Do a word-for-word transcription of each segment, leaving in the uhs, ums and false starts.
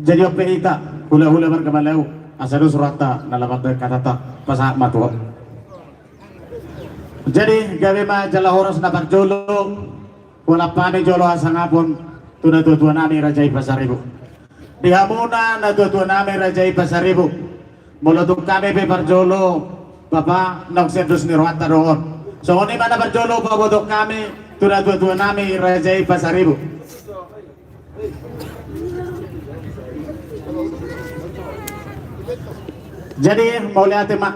Jadi on pe hita hulahula marga Malau, asa dos rohanta na lam mambahen hatanta, pasahat ma tu ho. Jadi gabe ma jala horas na parjolo, hualap hami jolo hasangapon tu natuatua nami raja i Pasaribu. Di hamuna natuatua nami raja i Pasaribu, molo tung hami pe parjolo, bapa, naung sian dos ni rohanta do on. Songon i ma na parjolo pabotohon hami tu natuatua nami raja i Pasaribu. Jadi mauliate ma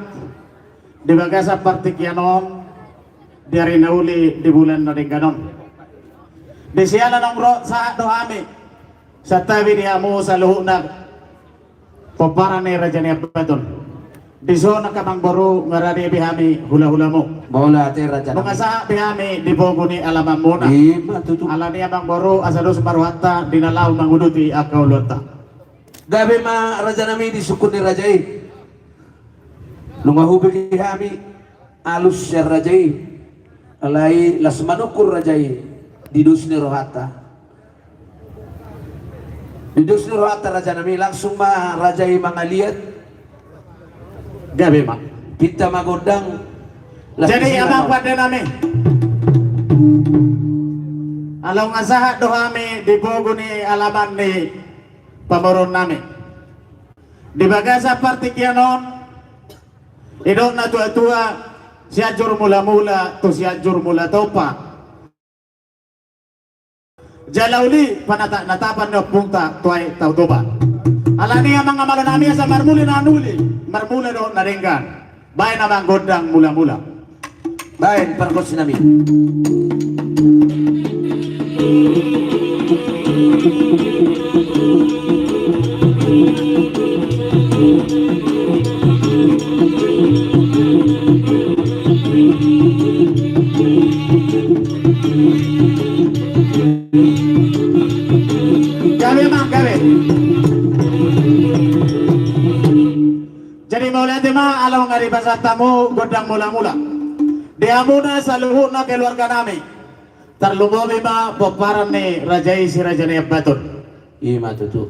di bagasan partingkian on, di ari na uli, di bulan na denggan on. Di siala naung ro sahat do hami santabi di hamu saluhutna pomparan ni raja ni Ambaton. Dison angka amangboru, nga rade be hami hulahulamu. Mauliate raja nami. Nunga sahat be hami di pogu ni alamanmuna. Ima tutu. Alani i amangboru, asa dos ma rohanta di na laho manguduti angka ulaonta. Gabe ma raja nami di sungkun ni raja i. Nunga hubege hami alus sian raja i. Alai las manungkun raja i di dos ni rohanta. Di dos ni rohanta raja nami, langsung ma raja i mangaliat. Gabe ma. Pinta ma gondang. Las. Jadi amang pande nami, alai nunga sahat do hami di pogu ni alaman ni pamoruon nami. Di bagasan partingkian on, didok natuatua, Sianjur Mulamula tu Sianjur Mulatompa. Jala uli panatapnatapan ni ompungta tu Aek Tao Toba. Alani i amang amalo nami, asa marmula na uli, marmula dohot na denggan. Baen amang gondang mulamula. Baen pargonsi nami. Gabe ma, gabe. Jadi mauliate ma, alai nunga dipasahat hamu gondang mulamula. Di hamuna saluhutna keluarga nami. Tarlumobi ma pomparan ni raja i si Raja Nai Ambaton. Ima tutu.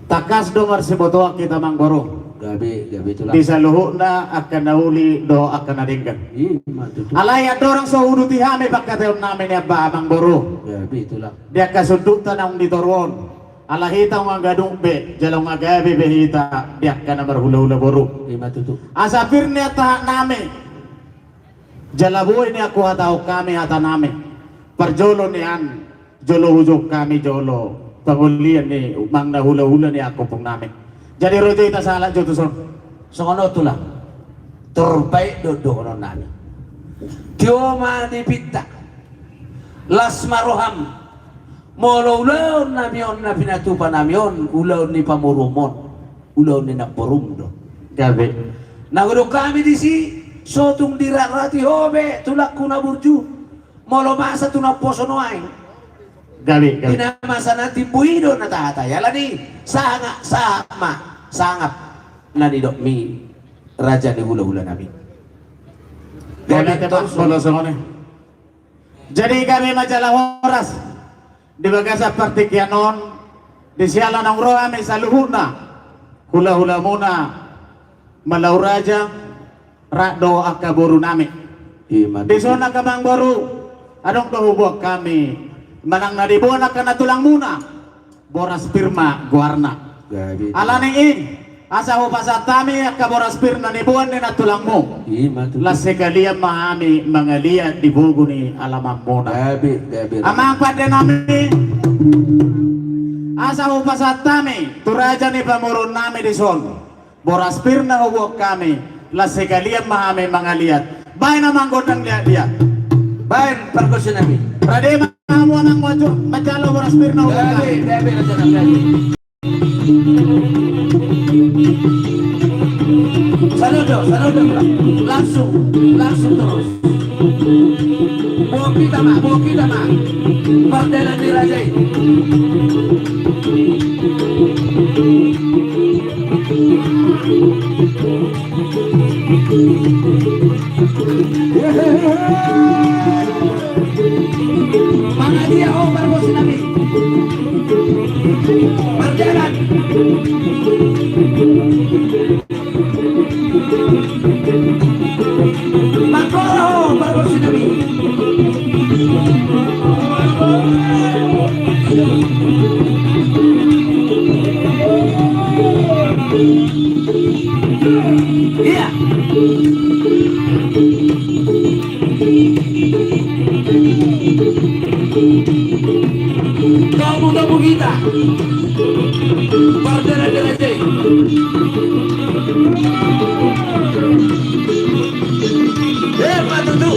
Tangkas do marsibotoan hita amangboru. Gabe, gabe tulang. Di saluhutna angka na uli dohot angka na denggan. Ima tutu. Alai andorang so huuduti hami pangkataion nami nian ba amangboru. Gabe tulang. Di angka sundukta naung di toru on. Ala hita nunga gadung be, jala nunga gabe be hita di angka na marhulahula boru. Ima tutu. Asa pir ni angka hata nami. Jala boi nian huhatahon hami hata nami. Parjolo nian, jolo hujou hami jolo pangolian ni amang na hulahula ni angka ompung nami. Jadi ro jo hita sahalak jo tuson. Songon on tulang. Tor baen do dohonon nami. Tio ma di pinta. Las ma roham. Molo ulaon nami on na pinatupa nami on, ulaon ni pamoruonmon. Ulaon ni namborum do. Gabe. Na godang hami disi, so tung diratrati ho be tulangku na burju. Molo masa tu na umposo nuaeng. Gabe, gabe. Di na masa na timbo i do na tahatai. Alani sanga, sahat ma, sangap na nidokmi raja ni hulahula nami. Gabe. Mauliate ma, tor so. Molo songon i. Jadi gabe ma jala horas. Di bagasan partingkian on, di siala naung ro hami saluhutna hulahulamuna Malau Raja, rap dohot angka boru nami. Ima tutu. Dison angka amangboru, adong do huboan hami manang na diboan angka na tulangmuna, Boras Pir ma goarna. Gabe. Alani i, asa hupasahat hami angka boras pir na niboan ni nantulangmu. Ima tutu. Las sekalian ma hami mangaliat di pogu ni alamanmuna. Gabe, gabe. Amang pande nami, asa hupasahat hami tu raja ni pamoruon nami dison. Boras pir na huboan hami, las sekalian ma hami mangaliat. Baen amang gondang liatliat. Baen pargonsi nami. Rade ma hamu amang manjalo boras pir na huboan hami. Gabe, gabe, raja nami, gabe. Sada do, sada do. Langsung, langsung terus. Boan hita ma, boan hita ma. Pardalan ni raja i. Mangaliat ho pargonsi nami. Marjalan. Mangkoro ho, pargonsi nami. Iya. Tobu-tobu hita. Pardere-dere je. Eh, patutu.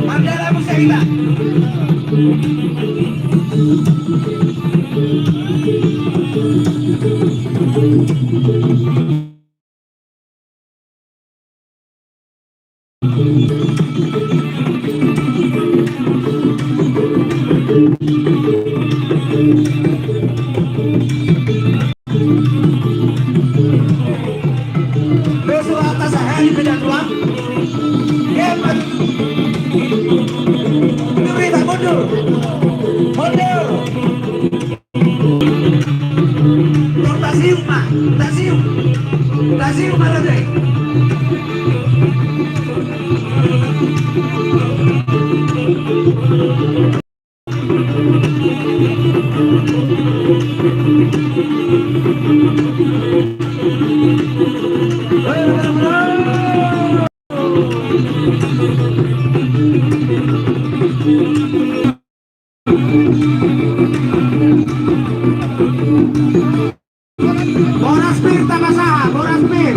Mandala musa iba. Besok atas sahari beda tuan. Hebat. Itu berita mundur. Mundur. Tasiu ma, tasiu. Tasiu ma lagi. Boras pir tama saha, boras pir.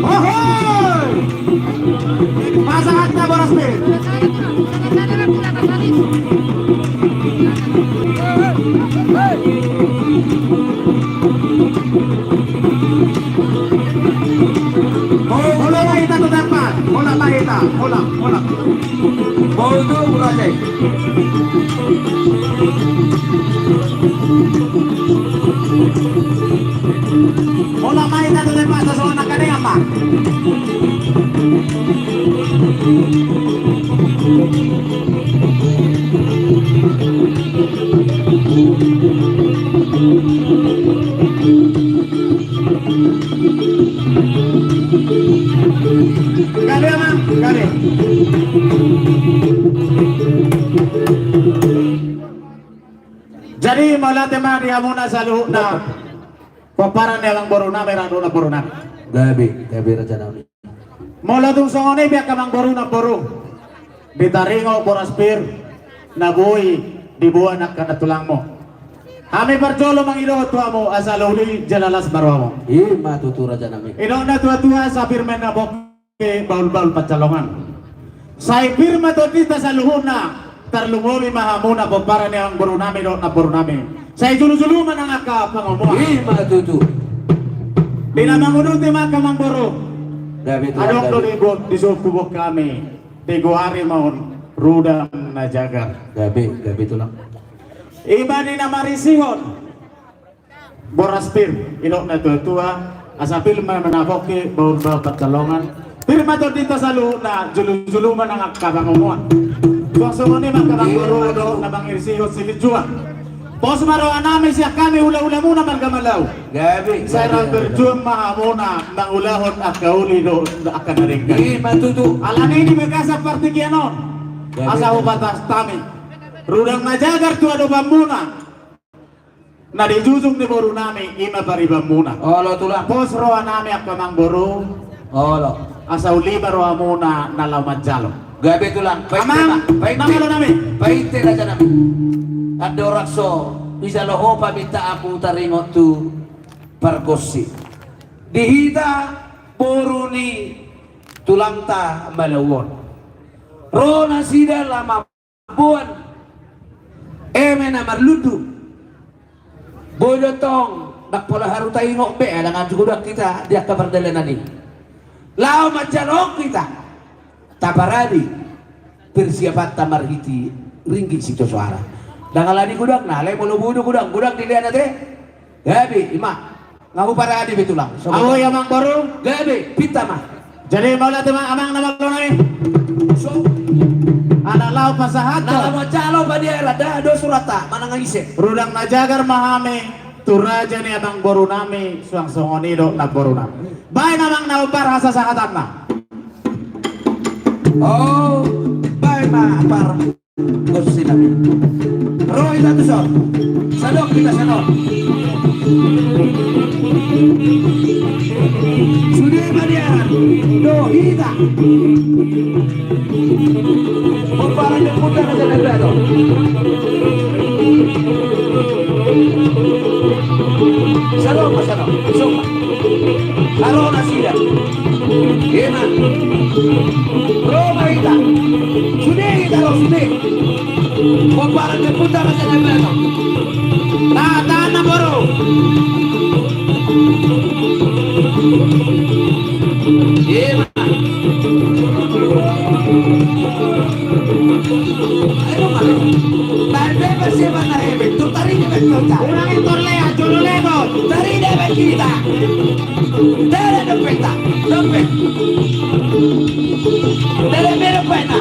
Oho! Pasahat na boras pir. Hola ma hita tu tempat. Hola ma hita. Hola, hola. Bau tu mulai. Hola ma hita tu tempat. Sasona kade ama. Kade, Amang, kade. Jadi mauliate ma di hamuna saluhutna. Pomparan ni amangboru nami, radu na boru nami. Gabe, gabe raja nami. Molo tung songon i pe angka amangboru namboru, ditaringot boras pir na boi diboan angka na tulangmu. Hami parjolo mangido tu hamu asa uli jala las ma rohamu. I ma tutu raja nami. Didok na tua-tua asa pir ma na bok bahul-bahul pansalongan. Sai pir ma tondinta saluhutna, tarlumobi ma hamuna pomparan ni amangboru nami dohot namboru nami. Sai julu-julu ma nang angka pangomoan. I ma tutu. Di na manguduti ma angka amangboru. Gabe tulang. Adong do gabe. Di buat di suku buat kami. Digoari ma on Rudang na Jagar. Gabe, gabe tulang. I ma di na marisihon boras pir, didok na tua-tua, asa pir ma na boi bahul-bahul pansalongan. Pir ma tondinta saluhutna, julu-julu ma nang angka pangomoan. Suang songon i ma angka amangboru dohot na mangirisihon silinjuang. Pos ma roha nami sian hami hula-hulamuna marga Malau. Gabe. Sai rap berjuang ma hamuna mangulahon angka uli dohot angka na denggan. I ma tutu. Alani i di bagasan partingkian on. Gabe. Asa hupasahat hami Rudang na Jagar tu adopanmuna. Na dijujung ni boru nami i ma paribanmuna. Olo tulang. Pos roha nami angka amangboru. Olo. Asa uli ma rohamuna na laho manjalo. Gabe tulang. Amang, pait ma, pait ma. Nang olo nami. Pait ma raja nami. Andorang so dijalo ho pamintaanmu taringot tu pargonsi di hita boru ni tulangta Malau on. Ro nasida laho mamboan eme na marlundu. Boi do tong ndang pola haru taingot be, ala nga godang hita di angka pardalanan i. Laho manjalo hita taparade persiapanta marhite ringgit sitio soara. Ndang ala ni godangna, alai molo boi do godang, godang dilehon ate. Gabe, ima. Nga huparade be tulang. Abo i amang boru. Gabe, pinta ma. Jadi mauliate ma amang na malo nami. So. Ala laho pasahat. Na laho manjalo padiara, ndada do suratta, manang ise. Rudang na jagar ma hami tu raja ni amang boru nami, suang songon i do namboru nami. Baen amang na hombar hasasahatanna. O, baen ma par. Gonsi nami. Ro hita tu son. Sadok hita sadok. Sude ma dia. Do hita. Pomparan de putar aja na bedo. Sadok ma sadok. Soma. Aro nasida. Ima. Ro ma hita. Sude hita ro sude. Pomparan de putar aja na bedo. Tahan tahan namboru. Ima. Ayo mari. Tahan bebas ya mana hebat. Tuh tari hebat kota. Ulangi torlea jolo lego. Tari hebat kita. Dada dompeta, dompet. Dada mere pena.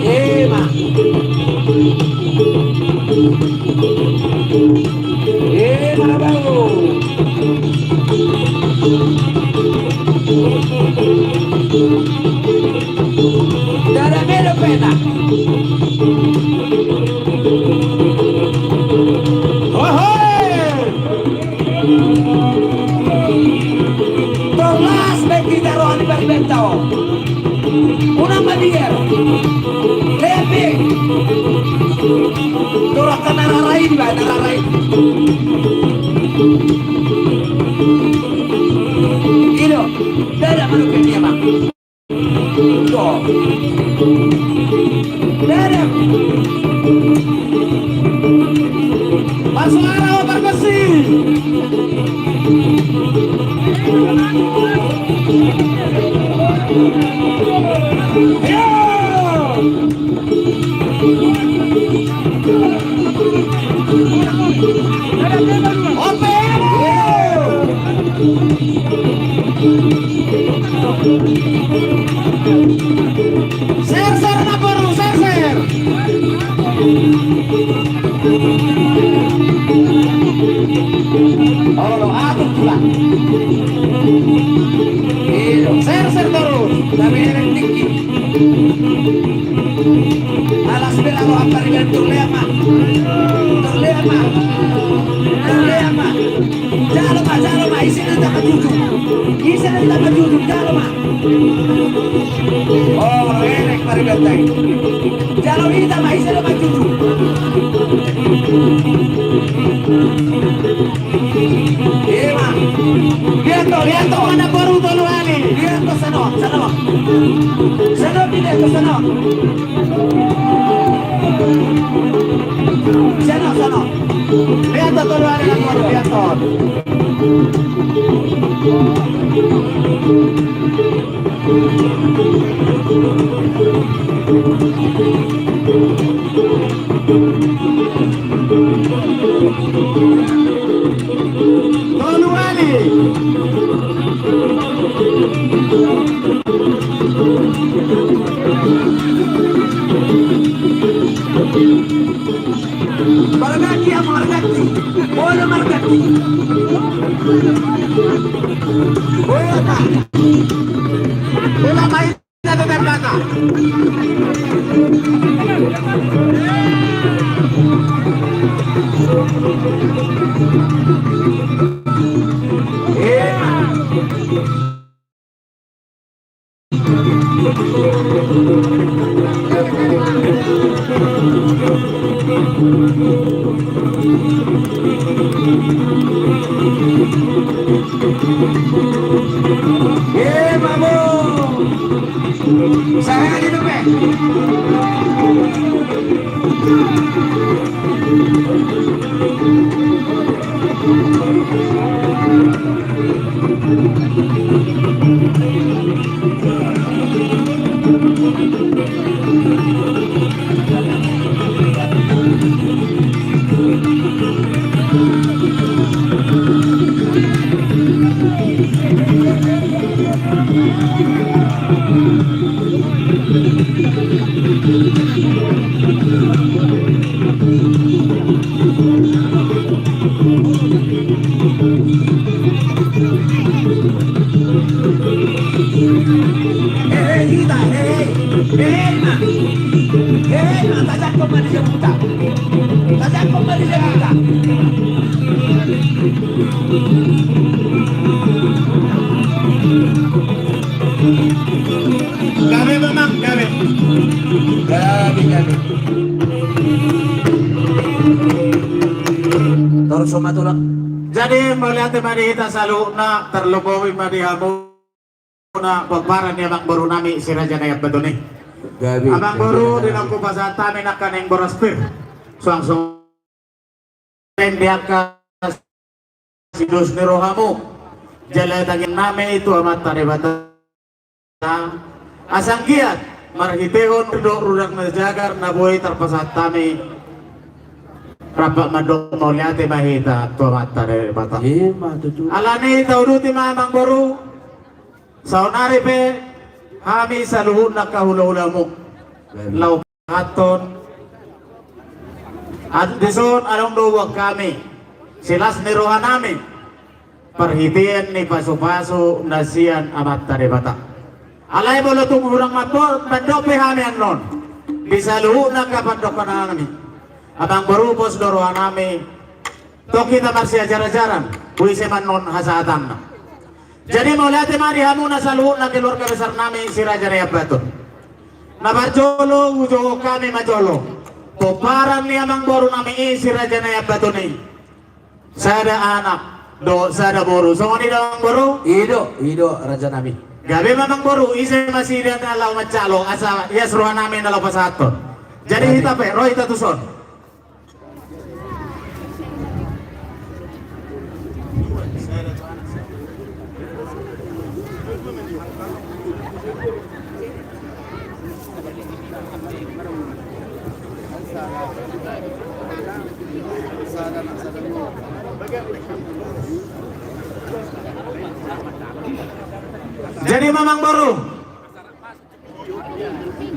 Ema. Ema bau. Dada mere pena. Hohe! Tong las be hita roha ni paribenta on. Unang mabiar. Lepe. Torang kan nararai di ba, nararai. Ido, dada manuke dia, Bang. Serser na boru, serser. Olo, atur tulang. Serser torus. Tapi enak tinggi. Alas bela lo apa riban torlea ma. Torlea ma. Torlea ma. Jalo ma, jalo ma, ise na tama jujung. Ise na tama jujung, jalo ma. O, enek ma riban tai. Jalo hita ma, ise na tama jujung. Ima. Lihat to, lihat to. Mana boru tolu hali. Lihat to, sano, sano. Sano, lihat to, sano. Sano, sano. Lihat to, tolu hali, lihat to. Tolu hali. Marganti, marganti. Bola marganti. Bola, bola main. Eh, mamo. Sahali dope. Hehe, hita, hehe. Hehe, ima. Hehe, ima. Tajangkon ma di jabu ta. Tajangkon ma di jabu ta. Gabe, Mamang, gabe. Gabe, gabe. Torus ma tulang. Jadi, mauliate ma di hita saluhutna, tarlumobi ma di hamu na pomparan ni amangboru nami si Raja Naiambaton i. Gabe, gabe, gabe. Amangboru, di na hupasahat hami nangkaning boras pir. Suang songon i di angka sidos ni rohamu. Jala tangiang nami tu Amanta Debata. Asa anggiat marhitehon dohot rudang na jagar na boi tarpasahat hami. Rap mandok mauliate ma hita tu Amanta Debata. Ima tutu. Alani tauduti ma amangboru. Saonari pe hami saluhutna angka hulahulamu. Baik. Laho pasahathon. At dison adong do buat hami silas ni roha nami. Parhitean ni pasupasu na sian Amanta Debata. Alai molo tung hurang mambo-, mandok pe hami annon. Di saluhutna angka pandohan nami. Amangboru, pos do roha nami. Tong hita marsiajarajaran, boise ma annon hasahatanna. Jadi mauliate ma di hamu na saluhutna keluarga besar nami si Raja Naiambaton. Na parjolo hujou hami ma jolo. Pomparan ni amangboru nami i si Raja Naiambaton i. Sada anak, dohot sada boru. Songon i do amangboru? I do, i do raja nami. Gabe ma amangboru, ise ma nasida na laho manjalo, asa ias roha nami na laho pasahathon. Jadi gabe. Hita pe, ro hita tuson. Jadi amangboru.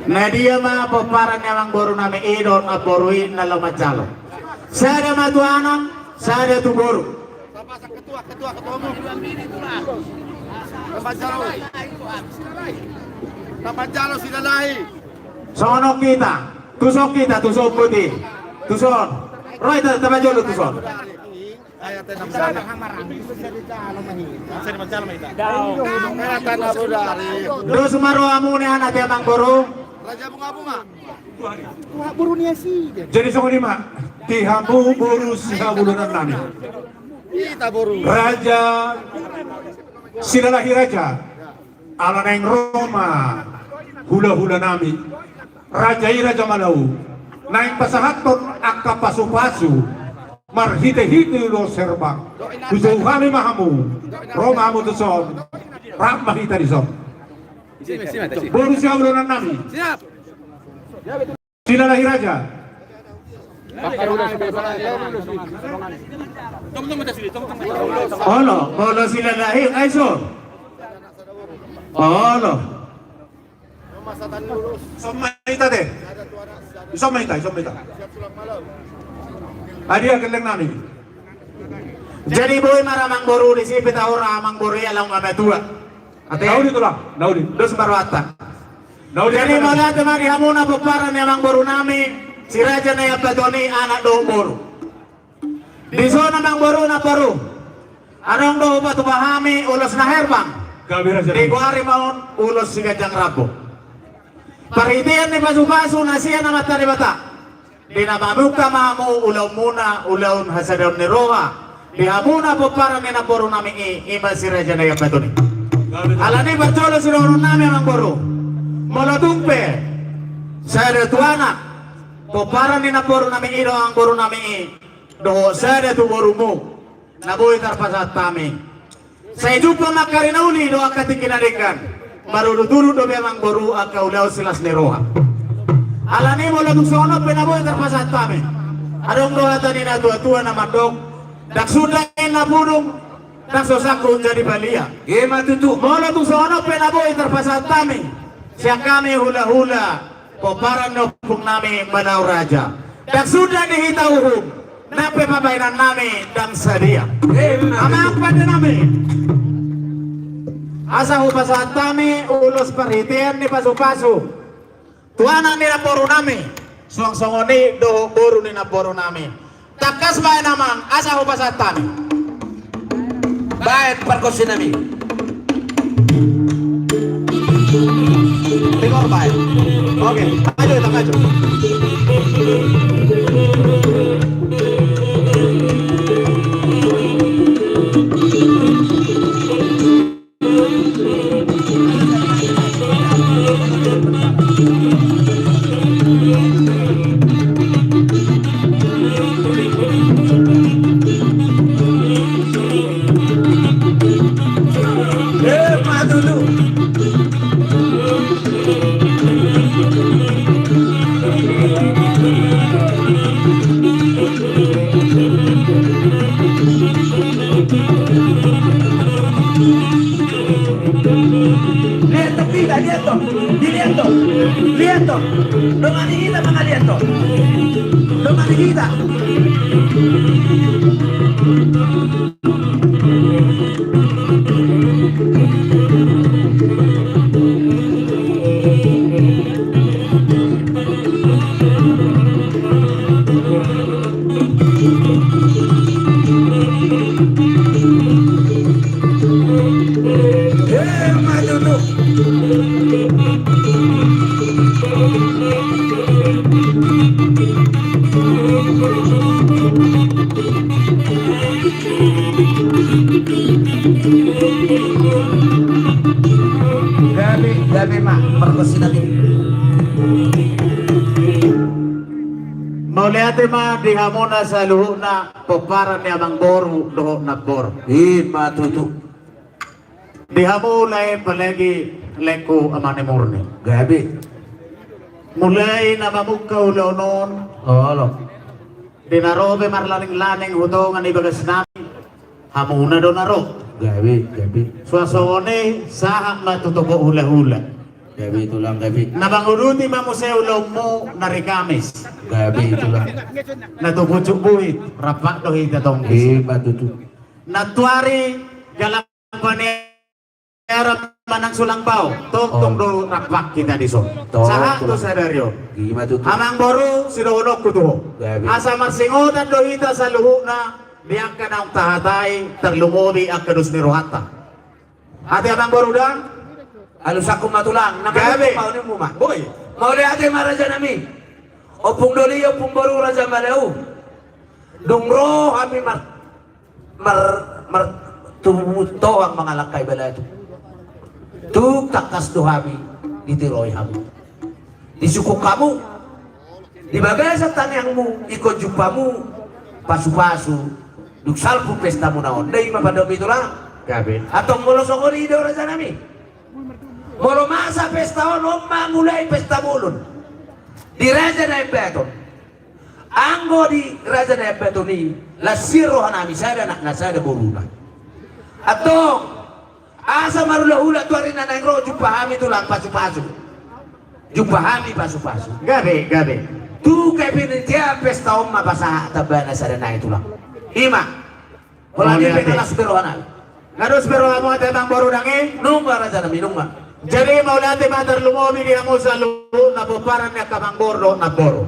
Na dia ma pomparan ni amangboru nami i dohot namboru i na laho manjalo. Sada ma tu anak, sada tu boru. Ketua, ketua, ketua umum. Na manjalo. Na manjalo Silalahi. Songon on hita, tuson hita, tuson putih. Tuson. Ro hita, taparjolo tuson. Dos ma rohamu ni anak di amangboru. Raja Bungabunga. Jadi songon i ma di hamu boru sihaulahonon nami. Raja Silalahi Raja. Ala naeng ro ma hulahula nami, raja i Raja Malau, naeng pasahathon angka pasupasu marhitehite ulos herbang. Hujou hami ma hamu, ro ma hamu tuson, rap ma hita dison. Boru sihaulahonon nami. Silalahi Raja. Olo, olo Silalahi, ai so. Olo. Dison ma hita te. Dison ma hita, dison ma hita. Adia gelleng nami. Jadi boi ma ra amangboru disi pe taho ra amangboru i ala nunga matua. Ate? Nauli tulang, nauli. Dos ma rohanta. Nauli. Jadi mauliate ma di hamu na pomparan ni amangboru nami, si Raja Naiambaton i anak dohot boru. Dison amangboru namboru. Adong do hupatupa hami ulos na herbang. Digoari ma on ulos siganjang rambu. Parhitean ni pasupasu na sian Amanta Debata, di na mamungka ma hamu ulaonmuna, ulaon hasadaon ni roha, di hamuna pomparan ni namborunami i, i ma si Raja Naiambaton i. Alani i parjolo sidohononnami, amangboru, molo tung pe sada tu anak pomparan ni namborunami i dohot amangborunami i, dohot sada tu borumu na boi tarpasahat hami, sai jumpa ma angka ari na uli dohot angka tingki na denggan. Marudut-udut dope, amangboru, angka ulaon silas ni roha. Alani i molo tung songon on pe na boi tarpasahat hami, adong do hata ni natuatua na mandok: Ndang suda inna pudung, ndang so sangkut jadi palia. Ima tutu. Molo tung songon on pe na boi tarpasahat hami sian hami hulahula pomparan ni ompungnami Malau Raja, ndang suda di hita uhum, nang pe pambahenannami ndang sadia. Ima tutu. Amang pandenami, asa hupasahat hami ulos parhitean ni pasupasu tu anak ni namborunami, suang songon i dohot boru ni namborunami. Tangkas baen, amang, asa hupasahat hami. Baen, pargonsinami. Tingor baen. Oke, maju, maju. Lihat toh, lihat toh, lihat toh, lihat toh. Dongani hita mangaliat toh. Dongani hita. Gabe, gabe ma, pargonsinami. Mauliate ma di hamuna saluhutna pomparan ni amangboru dohot namboru. Ima tutu. Di hamu lae, apalagi laengku Amane Murni. Gabe. Mulai na mamungka ulaon on, olo, di na ro pe marlaning-laning tu tonga ni bagasnami, hamuna do na ro. Gabe, gabe. Suang songon i sahat ma tu toko hulahula. Gabe, tulang, gabe. Na manguduti ma muse ulaonmu na ari Kamis. Gabe, tulang. Na tu pucuk buhit rampak do hita tonggi. Ima tutu. Na tu ari Galang Paniaran manang Sulang Bao, tongtong do rampak hita dison. Sahat tu sadari on. Ima tutu. Amangboru, sidohononku tu ho, asa marsingotan do hita saluhutna di angka naung tahatai, tarlumobi angka dos ni rohanta. Ate amangboru da. Alusangku ma tulang, na gabe. Mauliate ma rajanami. Ompung doli, ompung boru, raja Malau. Dung ro hami mar Mar, mar, tu tohang mangalangkai balatuk. Tung tangkas do hami ditiroi hamu, disungkun hamu di bagasan tangiangmu, ingkon jumpamu pasupasu dung salpu pestamuna on. Dai ma pandomi tulang. Antong molo songon i do rajanami, molo masa pesta on, on ma mulai pesta bolon di Raja Naimbaton. Anggo di Raja Naimbaton i, las i rohanami, sada anakna, sada boruna. Antong asa marhulahula tu ari na naeng ro, jumpa hami tulang pasupasu. Jumpa hami pasupasu. Gabe, gabe. Tu kepenitian pesta on ma pasahat tambana sada nai tulang. Ima. Mauliate. Las be rohanami. Nga dos be rohamu ate amangboru nang i? Nunga rajanami, nunga. Jadi mauliate ma tarlumobi di hamu saluhutna pomparan ni angka amangboru dohot namboru.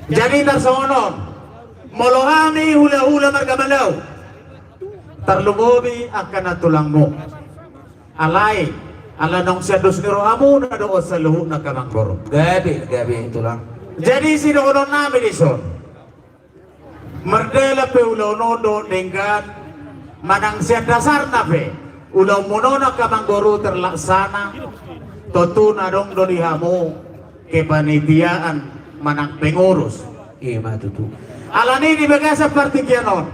Jadi tarsongon on, molo hami hulahula marga Malau, tarlumobi angka nantulangmu, Alai ala naung sian dos ni rohamuna do on saluhutna angka amangboru. Gabe, gabe tulang. Jadi sidohononnami dison, mardalan pe ulaon on dohot denggan, manang sian dasarna pe ulaonmuna on angka amangboru terlaksana, tontuna adong do di hamu kepanitiaan manang pengurus. Ima tutu. Alani di bagasan partingkian on,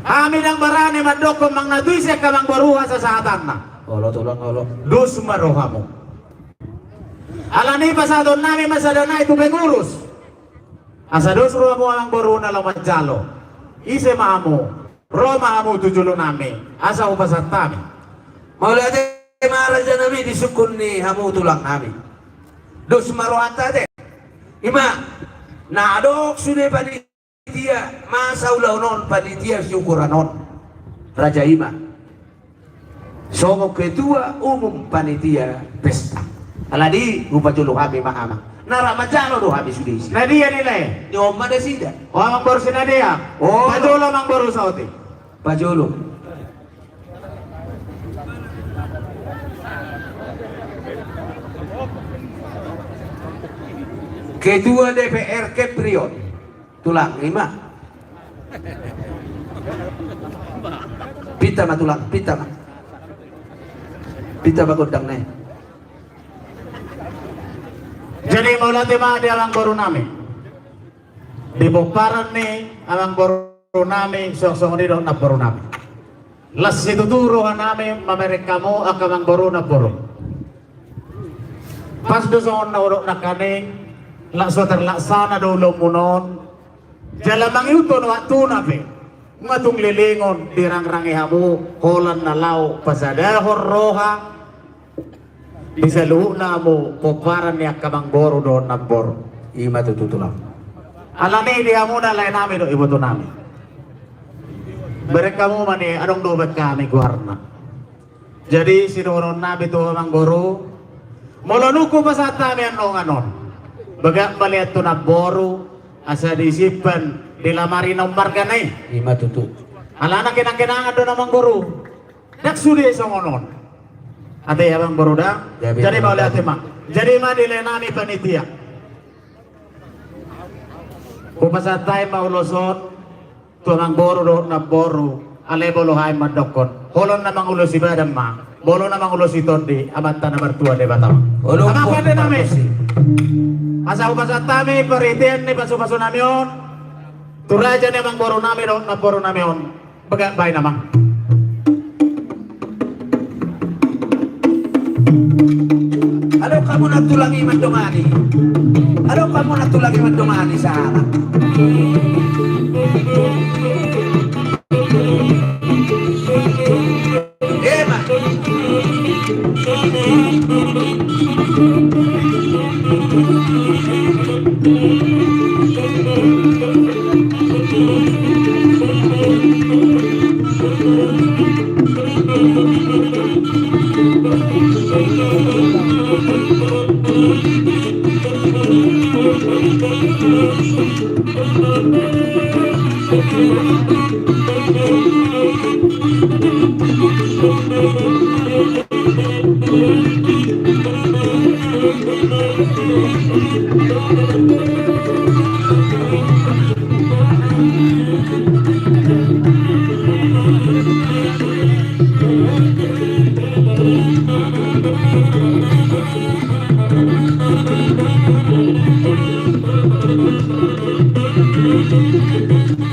hami ndang barani mandokkon manang na tusi angka amangboru hasasahatanna. Olo tulang, olo. Dos ma rohamu. Alani pasahatonnami ma sada nai tu pengurus. Asa dos rohamu amangboru na laho manjalo. Ise ma hamu? Ro ma hamu tu jolonami asa hupasahat hami. Mauliate ma rajanami di sungkun ni hamu tulangnami. Dos ma rohanta ate. Ima na adong sude panitia masa ulaon on, panitia siukuran on. Raja ima songon ketua umum panitia pesta. Alani hupajolo hami ma amang. Na rap manjalo do hami sude isi. Na dia nilai? Ni on ma nasida. O amangboru Sinadea. O. Pajolo amangboru Saoti. Pajolo. Ketua D P R Kepri on. Tulang, ima. Pinta ma tulang, pinta ma. Pinta ma gondang nai. Jadi mauliate ma di amangborunami. Di pomparan ni amangborunami, songon i dohot namborunami. Las situtu rohanami mamereng hamu angka amangboru namboru. Pas do songon na hudok nangkaning, las so terlaksana do ulaonmuna on. Jala mangihuthon waktuna pe, nunga tung lelengon dirangrangi hamu holan na laho pasadahon roha di saluhutna hamu pomparan ni angka amangboru dohot namboru. Ima tutu tulang. Alani di hamu na laenami dohot ibotonami, bereng hamu ma ni adong do baen hami goarna. Jadi sidohononnami tu amangboru, molo nunga hupasahat hami annon on, bagak maliat tu namboru, asa disimpan di lamari na ummarga i. Ima tutu. Alana kenangkenangan do na amangboru. Ndang sude songon on. Ate amangboru da. Jadi mauliate ma. Jadi ma di laenami panitia, hupasahat hami ma ulos on tu amangboru dohot namboru, alai molo hami mandokkon, holan na mangulosi badan ma, molo na mangulosi tondi, Amanta na martua Debata ma. Amang pandenami, asa hupasahat hami parhitean ni pasupasunami on tu raja ni amangborunami dohot namborunami on. Bagak baen amang. Adong hamu na tulang i mandongani. Adong hamu na tulang i mandongani sahala. Ema.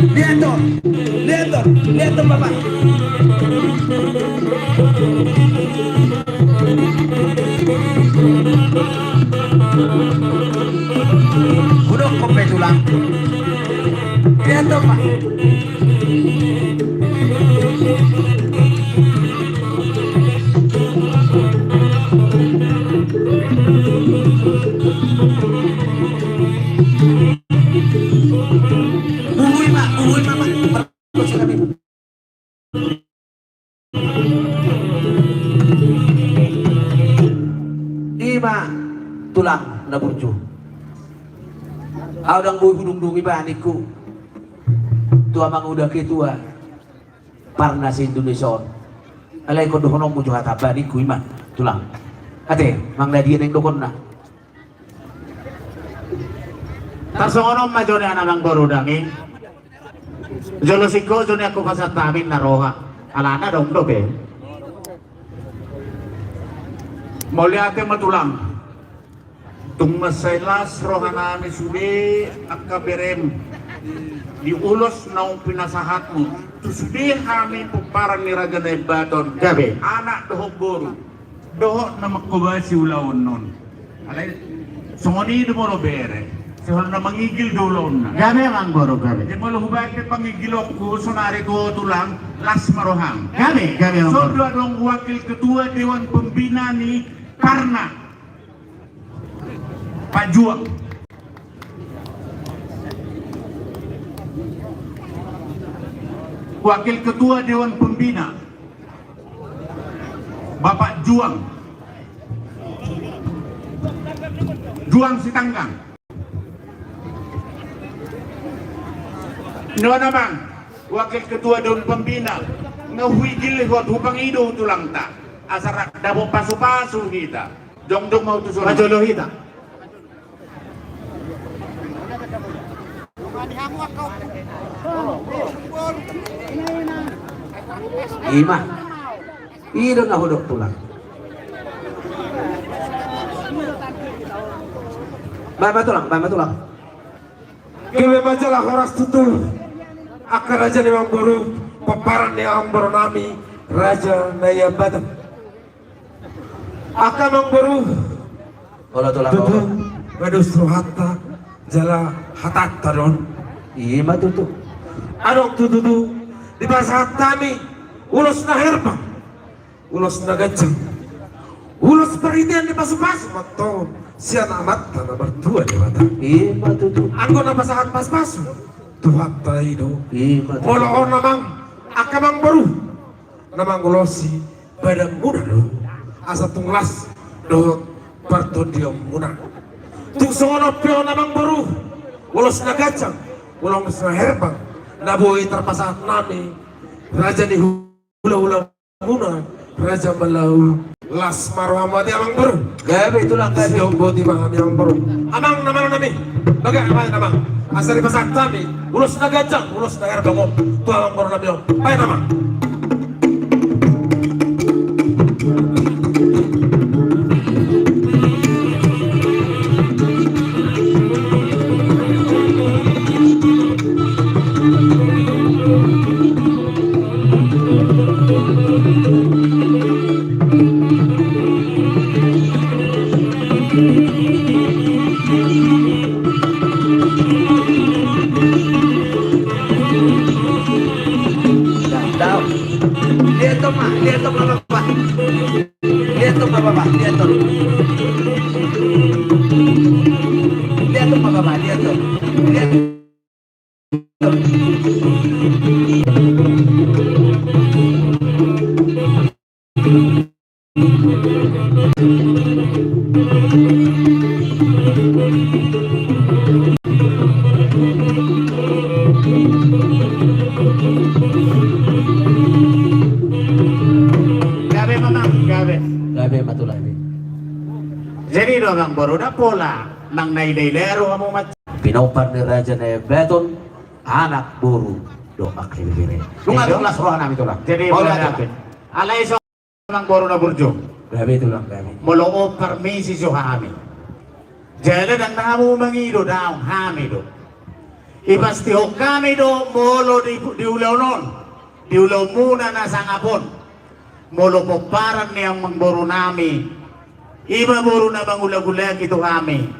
Lihat dong, lihat dong, lihat dong, Bapak. Hudok pe tulang. Lihat dong, Pak. Buhui ma, buhui ma, Pak. Ima tulang na burju. Au ndang boi hudungdung iba ningku tu amang uda ketua parna se Indonesia on. Alai ingkon dohononmu jo hata ba ningku, i ma tulang. Ate, manang dia naeng dohonna. Tarsongon on ma jo nian amangboru daging. Jolo singkop jo nian hupasahat hami na roha. Alana adong dope. Mauliate ma tulang. Tung mansai las rohanami sude angka berem di ulos naung pinasahatmu tu sude hami pomparan ni Raja Naimbaton. Gabe. Anak dohot boru dohot na manghobasi ulaon on. Alai songon i do molo bere, sihol na mangigil do ulaonna. Gabe amangboru, gabe. Jadi molo hubaen pe pangigilonku sonari tu ho tulang, las ma roham. Gabe, gabe amangboru. Songon i do adong wakil ketua dewan pembina ni Parna Pak Juang. Wakil Ketua Dewan Pembina, Bapak Juang. Juang Sitanggang. Nona mang, Wakil Ketua Dewan Pembina, na huigil hot hupangido tulangta. Asa ra dapot pasu-pasu hita. Jongjong ma utusan. Pajolo hita. Ima. I do na hudok tulang. Baen ma tulang, baen ma tulang. Gabe ma jala horas tutu. Angka raja ni amangboru, pomparan ni amangboru nami, Raja Naimbaton. Angka amangboru. Olo tulang. Tutu, olo. Bados rohanta jala hatanta do on. Ima tutu. Adong tutu, tutu dipasahat hami ulos na herbang, ulos na ganjang, ulos parhitean ni pasu-pasu ma antong sian Amanta na martua Debata. Ima tutu. Anggo na pasahat pasu-pasu Tuhanta i do. Ima tutu. Molo on amang, angka amangboru na mangulosi badanmuna do, asa tung las dohot partondionmuna. Tung songon on pe on amangboru, ulos na ganjang, ulos na herbang na boi tarpasahat nami raja ni hulahulamuna, Raja Malau. Las ma rohamu ate amangboru. Gabe tulang, gabe. Sidok boti ma hami amangboru. Amang na malo nami. Bagak ma amang. Asa dipasahat hami ulos na ganjang, ulos na herbang on tu amangboru nami on. Baen amang. Lihat dong, Pak. Lihat dong, Bapak. Lihat dong, Bapak. Lihat dong. Lihat dong, Bapak. Lihat dong. Lihat. Gabe ma amang, gabe. Gabe ma tulang. Jadi do amangboru, da pola nang na ida-ida rohamu ma. Pinompar ni Raja Naimbaton, anak, boru dohot ibebere. Nunga tung las roha nami tulang. Jadi mauliate. Alai so amangboru na burju. Gabe tulang, gabe. Molo on parmisi jo hami. Jala ndang na hamu mangido, daong, hami do. Ipastihon hami do molo di, di ulaon on, di ulaonmuna na sangap on, molo pomparan ni amangboru nami, ima boru na mangulak-ulaki tu hami,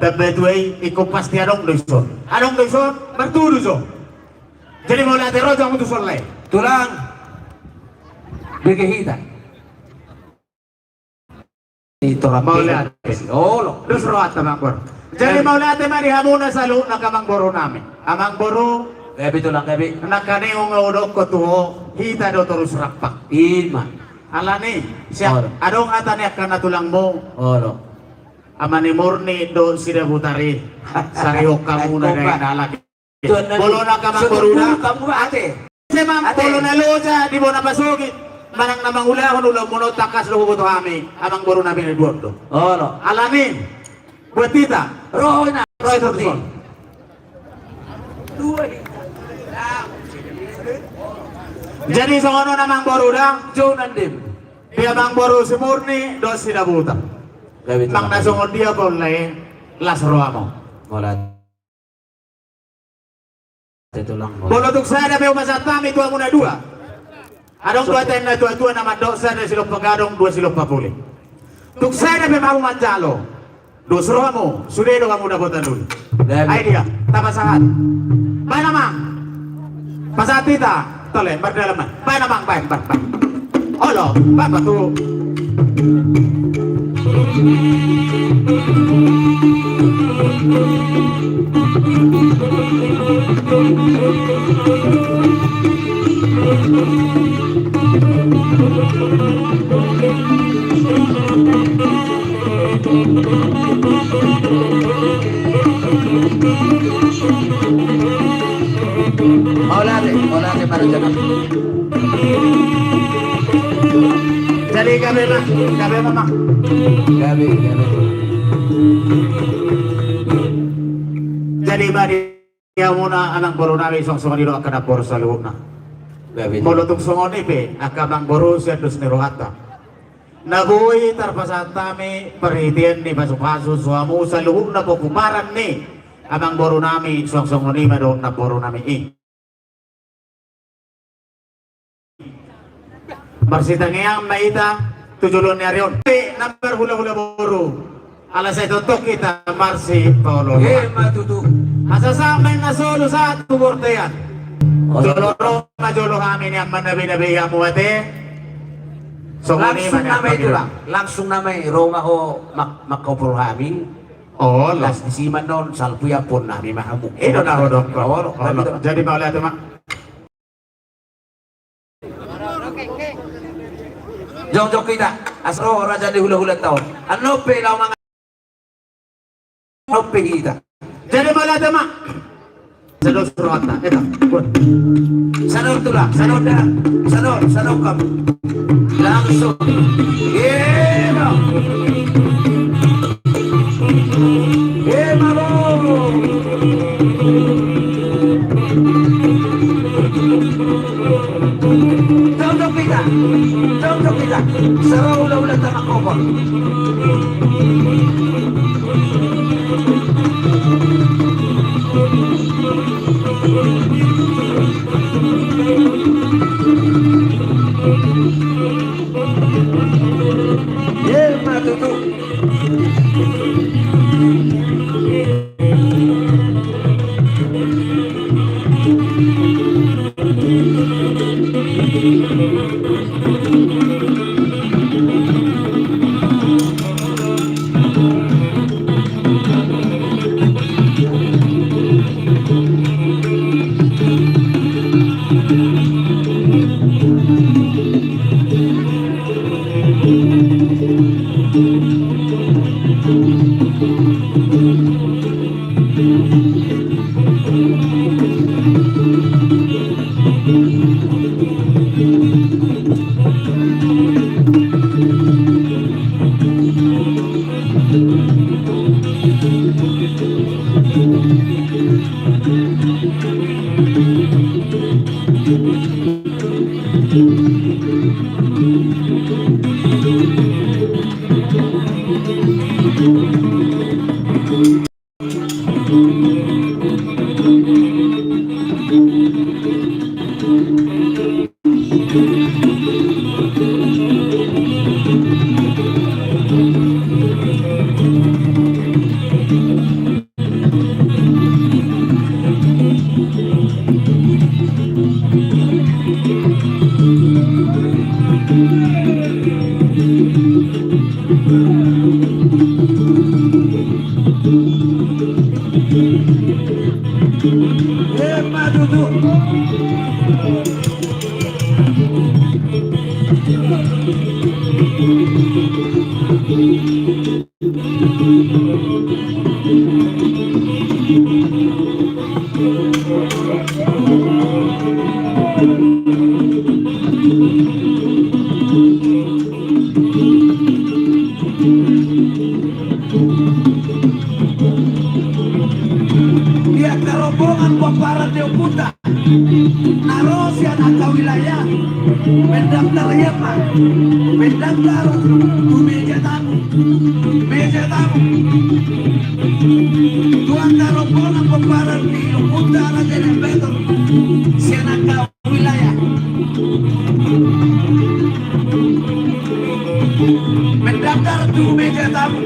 tamba tua i, ingkon pasti adong do dison. Adong do dison, martudu jo. Jadi mauliate, ro jo hamu tu son lae. Tulang. Bege hita. Mauliate. Olo. Dos rohanta amangboru. Jadi mauliate ma di hamuna saluhutna angka amangboru nami. Amangboru. Gabe tulang, gabe. Nangkaning nga hudokkon tu ho, hita do torus rampak. Ima. Alani, siap. Olo. Adong hata ni angka na tulangmu. Olo. Ama ni Murni dohot Sidabutari. Sarihon hamuna dainang. Bolon angka amangboru na. Ate. Ate. Bolon na loja di bona pasogit. manang na mangulahon ulaonmuna on tangkas do huboto hami, amangboru nami, na dua on do. Olo. Alani, buat hita. Ro, ina. Ro, ina. Jadi songon on, amangboru, da. Jou nandem. Di amangboru si Murni dohot si Dabuta. Gabe, manang na songon dia pe on, lae, las rohamu. Molo tung sada pe hupasahat hami tu hamu na dua. Adong do hata ni na tua-tua na mandok: Sada silompa gadong, dua silompa puli. Tung sada pe hamu manjalo, dos rohamu, sude do hamu dapotan uli. Ai dia, tapasahat. Baen, amang. Pasahat hita. Tole, mardalan ma. Baen, amang, baen, baen, baen. Olo, baen ma tu. Mauliate, mauliate, para jamaah. Jadi gabe ma, gabe ma, amang. Gabe, gabe. Jadi ma di hamuna, amangboru nami, songon i do angka namboru saluhutna. Gabe. Molo tung songon i pe, angka amangboru, sian dos ni rohanta, na boi tarpasahat hami parhitean ni pasupasu tu hamu saluhutna pomparan ni amangboru nami, songon i ma dohot namboru nami i. Marsitangiang ma hita tu joloan ni ari on. Pe na marhulahula boru, ala sai tongtong hita marsipaolooloan. Ima tutu. Asa sahat ma inna solu sahat tu bontean. Jolo ro ma jolo hami nian manabe-nabe hamu ate. Songon i ma nian. Langsung nama i, Tulang. Langsung nama i, ro ma ho mangkopol hami. Olo. Las disi ma on, salpu i, ampuon nami ma hamu. I do na ro dohot. Olo. Jadi mauliate ma. Jongjong hita, asa ro raja ni hulahulanta on. Annon pe laho mangan. Annon pe hita. Jadi mauliate ma. Sador rohanta, eta. Sador, Tulang, sador da. Sador, sador hamu. Langsung. Ima. Ima, bo. Jongjong hita, jongjong hita. Asa ro hulahulanta mangkopol. Ima tutu. Ima tutu. pomparan ni ompunta na ro sian angka wilayah, mendaftar ia ma, mendaftar tu meja tamu, meja tamu. Tu angka rombongan pomparan ni ompunta Raja Naimbedor sian angka wilayah, mendaftar tu meja tamu.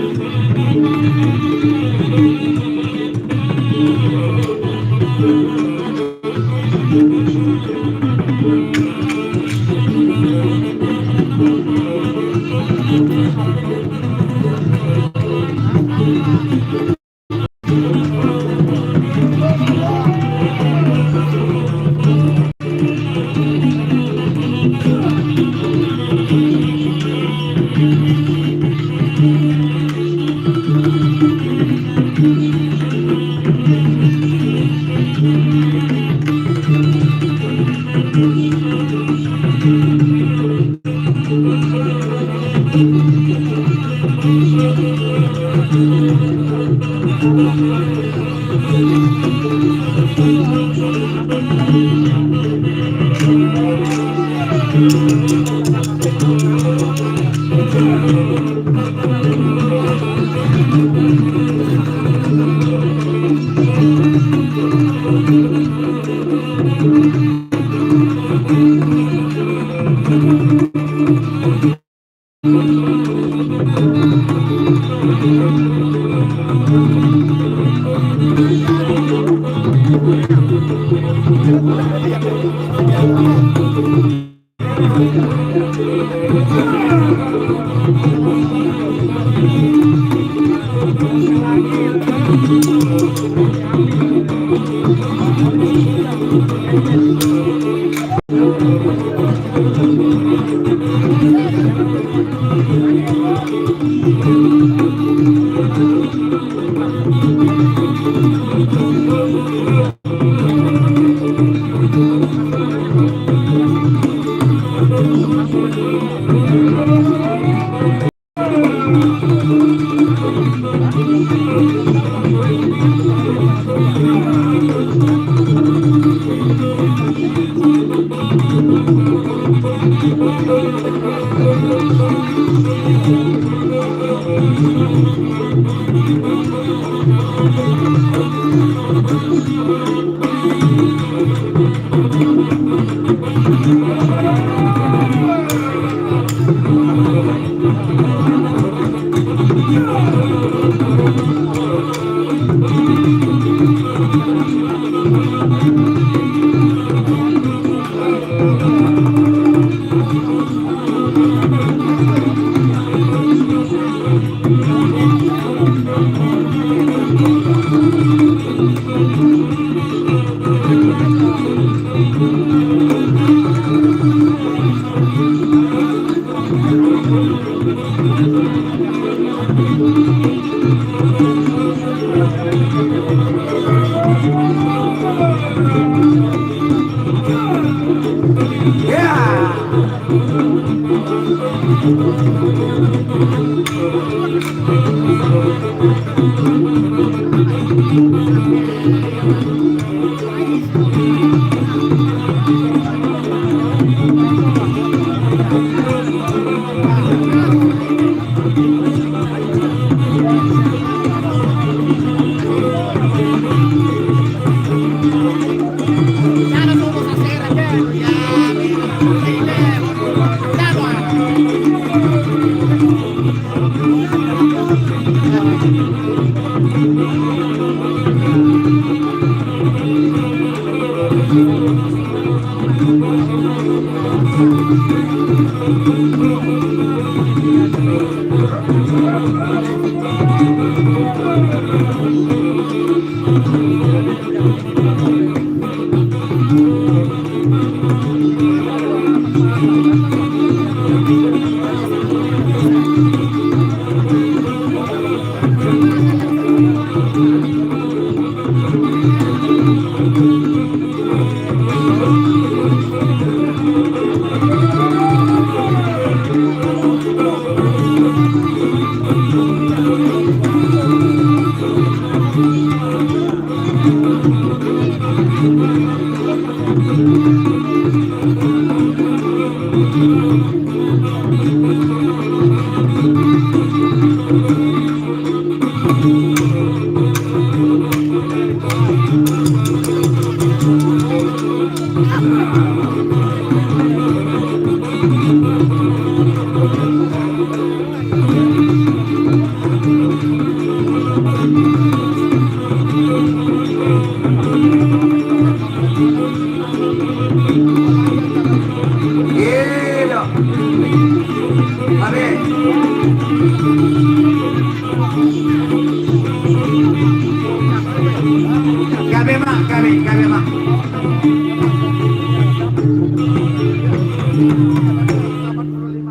Gabe ma, gabe, gabe ma.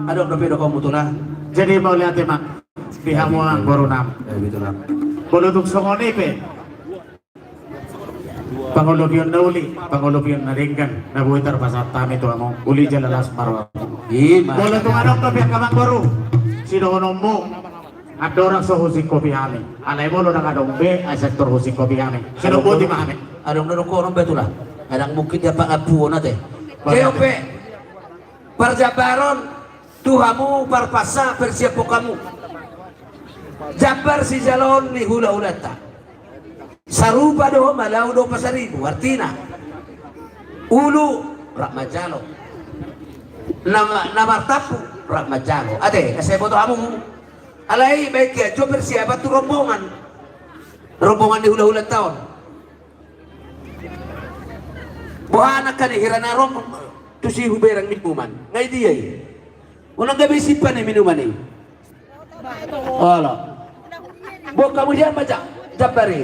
Adong dope dohononmu, Tulang? Jadi mauliate ma di hamu amang boru nami. Molo tung songon i pe, pangolopion na uli, pangolopion na denggan na boi tarpasahat hami tu hamu, uli jala las ma rohamu. Molo tung adong dope, amang boru, sidohononmu, andorang so husingkopi hami. Alai molo ndang adong be, ai sai tor husingkopi hami. Sidohonon ma hami. Adong na dohonon be, Tulang? Ndang mungkin diapak ampuon ate. Jai on pe. Parjambaron tu hamu, parpansa, persiapon hamu. Jambar sijaloon ni hulahulanta. Sarupa do Malau dohot Pasaribu, artina ulu rap manjalo, na, na martampu rap manjalo. Ate, asa diboto hamu. Alai baen hami jo persiapan tu rombongan, rombongan ni hulahulanta on. Boha nangkin hira na ro tusi hubereng minuman? Nga i dia i? Unang gabe simpan i minuman i. Olo. Boan hamu sian ma ja-, jambar i.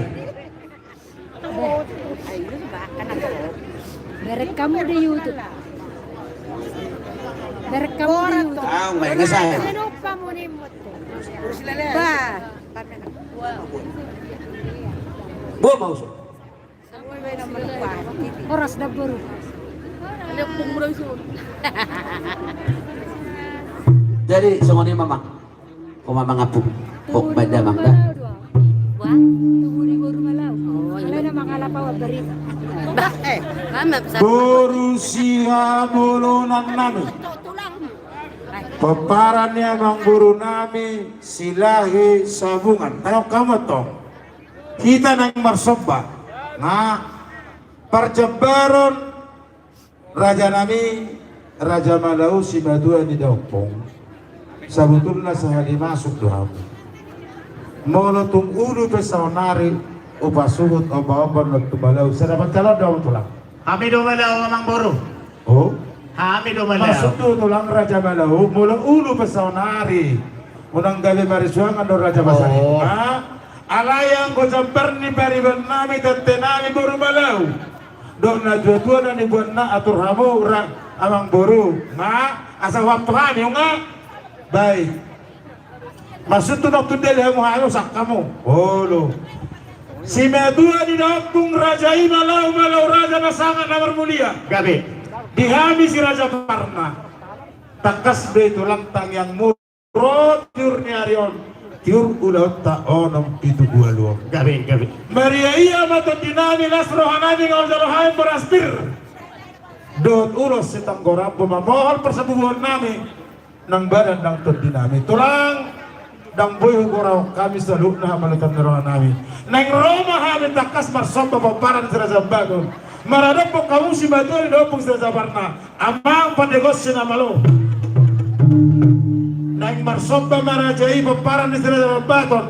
Bereng hamu di YouTube. Bereng hamu di YouTube. Ah, nggak ingat saya. Bah. Boan ma, usu. Horas da boru. Jadi songon i ma, Mang. Ho ma, Mang, apung. Ho, baen damang da. Wah, tubu di boru Malau. Oh, iya. Alai na mangalap au barita. Bah, eh, mama, pesan. Boru sihabolonannami. Pomparan ni amang boru nami Silahi Sabungan. Tangihon hamu tong. Hita naeng marsomba. Nga parjambaron rajanami, Raja Malau, simatua ni daompung. Sabotulna sahali masuk do hamu. Molo tung ulu pe saonari hupasuhut ombaomba on tu Malau, sai dapat calon do hamu, Tulang? Hami do Malau, amang boru. Oh? Hami do Malau. Maksudhu, Tulang, Raja Malau, molo ulu pe saonari, unang gabe marisuangan do Raja Pasaribu. Oh. Alai anggo jambar ni pariban nami, tante nami, boru Malau, dohot natuatua na nibuatna, atur hamu ra, amang boru, nga asa huampu hami, nga? Baik. Maksudhu nunga tundali hamu, hamu sangkamu. Olo. Simatua ni daompung raja i Malau, Malau Raja na sangap na marmulia. Gabe. Di hami si Raja Parna. Tangkas do i, Tulang, tangiangmu ro tiur ni ari on, tiur ulaonta onom pitu ualu on. Gabe, gabe. Maria ia ma tondi nami, las roha nami, nga ujalo hami boras pir dohot ulos sitanggo rambu, mamohol parsabubuhon nami. Nang badan nang tondi nami, Tulang, ndang boi hugorahon hami saluhutna hamaluton ni roha nami. Naeng ro ma hami tangkas marsomba pomparan ni si Raja Ambaton. Maradophon hamu simatua ni daompung si Raja Parna, amang pandegosi na malo. Naeng marsomba ma raja i, pomparan ni si Raja Ambaton.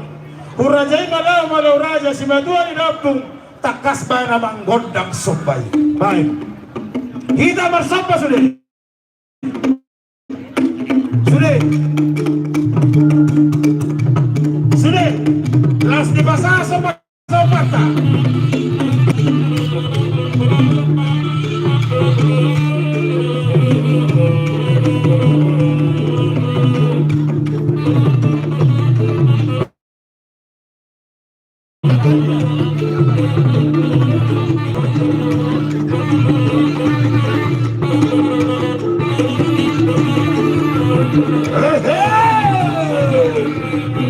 Hurajai ma laho, Malau Raja, simatua ni daompung, tangkas baen amang gondang somba i. Baen. Hita marsomba sude. Sude. Sude. Las dipasahat sombanta. Ehe!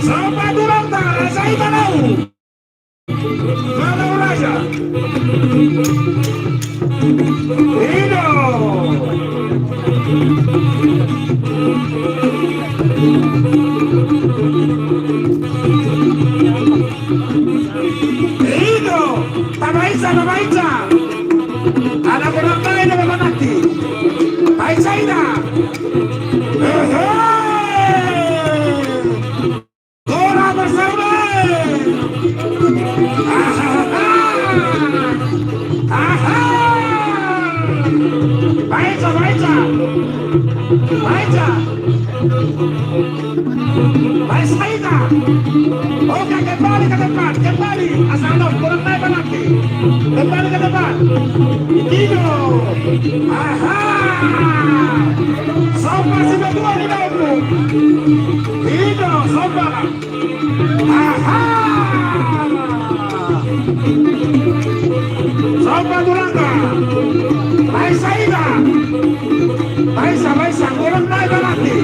Sapa turanta, raja i Malau. Malau Raja. Ido. Ido. Tabaisa, tabaisa. Ada kurang lain, ada manati. Baisa ida. Hehe. Gora bersama. Aha. Aha. Baisa, baisa. Baisa. Baisa ida. Oke, kembali ke depan, kembali. Asal no, kurang naik lagi. Kembali ke depan. Ido. Aha. Somba si Betua di dalam. Ido, somba. Aha. Somba tulang. Baisa ida. Baisa, baisa. Kurang naik lagi.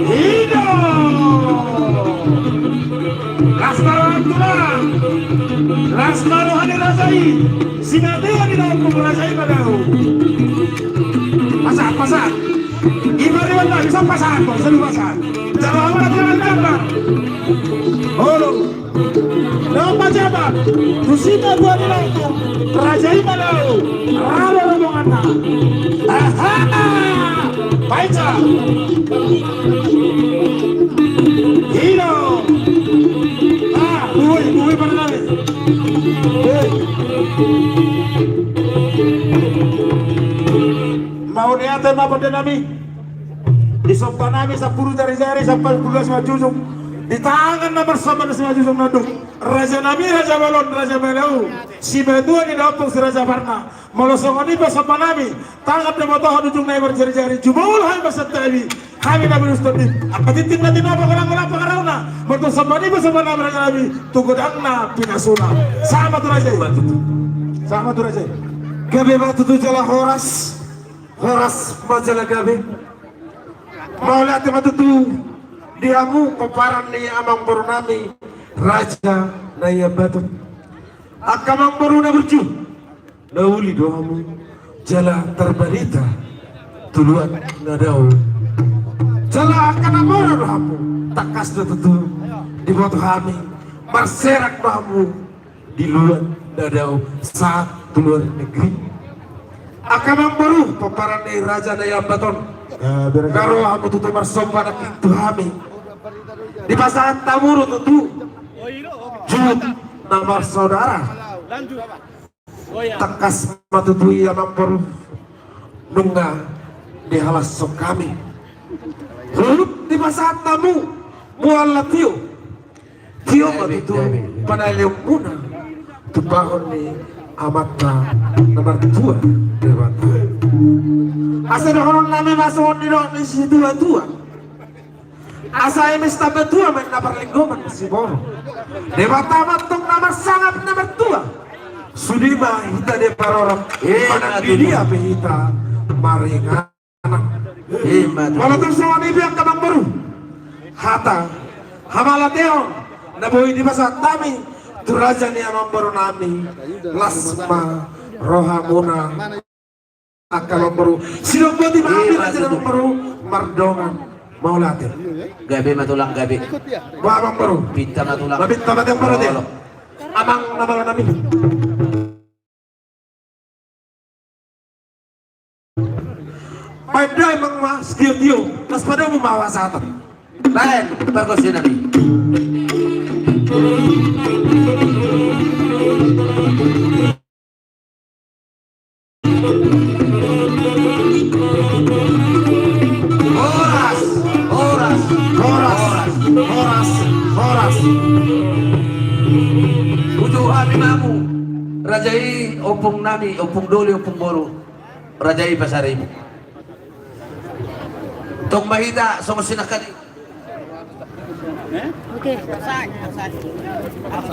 Ido. Las ma roham tulang. Las ma roha ni raja i. Si Betua di dalam raja i ma dao. Pasahat, pasahat. Ima di mana bisa pasahat, bisa pasahat. Jalo apa tulang jamba. Olo. Dao ma jamba. Tu si Betua di dalam raja i ma dao. Ralo rombonganna. Aha. Baisa. Ido. Ah, bui, bui mana nami? Bui. Mauliate ma pande nami. Disomba nami sampulu jari-jari, sampulu simanjujung. Di tangan na marsomba na simanjujung nandung. Raja nami, raja bolon, raja balaon. Si Betua di dalam si raja parna. Molo songon i pe somba nami, tangan na botohon ujungna i marjari-jari, jumolo hami marsantabi, hami na berus tondi. Angka tintin na tinopa, golang-golang pangarahutna, molo tung somba nami, somba nami raja nami, tu godangna pinasuna. Sahat ma tu raja i. Sahat ma tu raja i. Gabe ma tutu jala horas, horas ma jala gabe. Mauliate ma tutu di hamu pomparan ni amangboru nami, Raja Naiambaton. Angka amangboru na burju. Na uli do hamu, jala tarbarita tu luat na dao. Jala angka na mora do hamu, tangkas do tutu diboto hami, marserak do hamu di luat na dao sahat tu luar negeri. Angka amangboru, pomparan ni Raja Naiambaton. Nga ro hamu tutu marsomba nangkin tu hami. Dipasahat hamu do tutu jut na marsaudara. Tangkas ma tutu i amangboru, nunga dihalashon hami. Huhut dipasahat hamu mual na tio. Tio ma tutu panalehonmuna tumpahon ni Amanta na martua Debata. Asa dohonon nami ma songon nidok ni situa-tua. Asa emes tamba tua ma inna parlinggoman siborok. Debata ma antong na marsangap na martua. Sude ma hita diparorot, manang di dia pe hita maringanan. Molo tung songon i pe angka amangboru, hata hamauliateon na boi dipasahat hami tu raja ni amangboru nami, las ma rohamuna. Angka amangboru, sidok boti ma hami raja ni amangboru mardongan mauliate. Gabe ma tulang, gabe. Boha amangboru? Pinta ma tulang. Mapinta ma tulang, amangboru. Amang na malo nami. Baen da amang ma sitio-tio, las padomu ma hasahaton. Baen pargonsi nami. Horas, horas, horas, horas, horas. Uju hami ma hamu. Raja i ompung nami, ompung doli, ompung boru. Raja i pasaribu. Tong ma hita songon sinangkali. Oke.